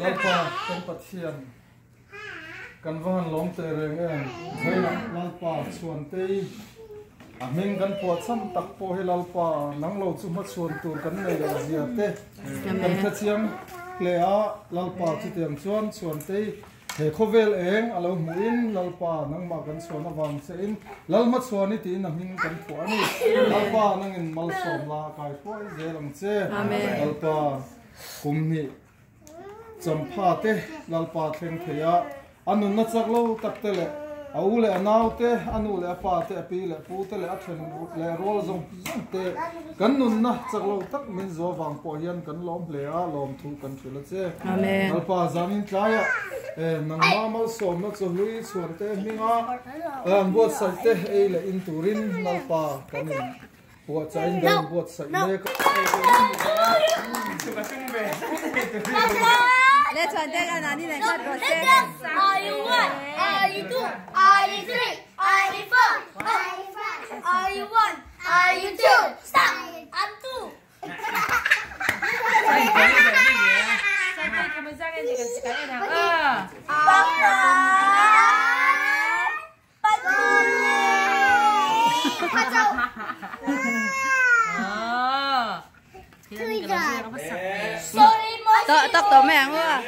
Lalpa kan Pathian kan va han lawm teh reng em vawiinah Lalpa chhuantei a hming kan phuah chhan tak pawh hi Lalpa nang lo chu hmachhuan tur kan nei loh zia te kan hrechiang hle a Lalpa chutiang chuan chhuantei He khawvel eng a lo hmuhin Lalpa nangmah kan chhuan avang chein Lalhma chhuan i tiin a hming kan phuah a ni. Lalpa nangin malsawm la a kai hruai zel ang che. Lalpa kum hnih champha te Lalpa thleng thei a, a nunna chak lo tak te leh a u leh a nau te, a nu leh a pa te, a pi leh pu te leh a then leh rual zawng zawng te kan nunna chak lo tak min zuah vang pawh hian kan lawm hle a, lawmthu kan hrilh a che. Lalpa zanin tlaiah nangma malsawmna chawhlui chhuante hminga an buatsaih te ei leh in turin Lalpa kan in puahchah in kan in buatsaih mek a. Tawh tak tawh mai ang aw.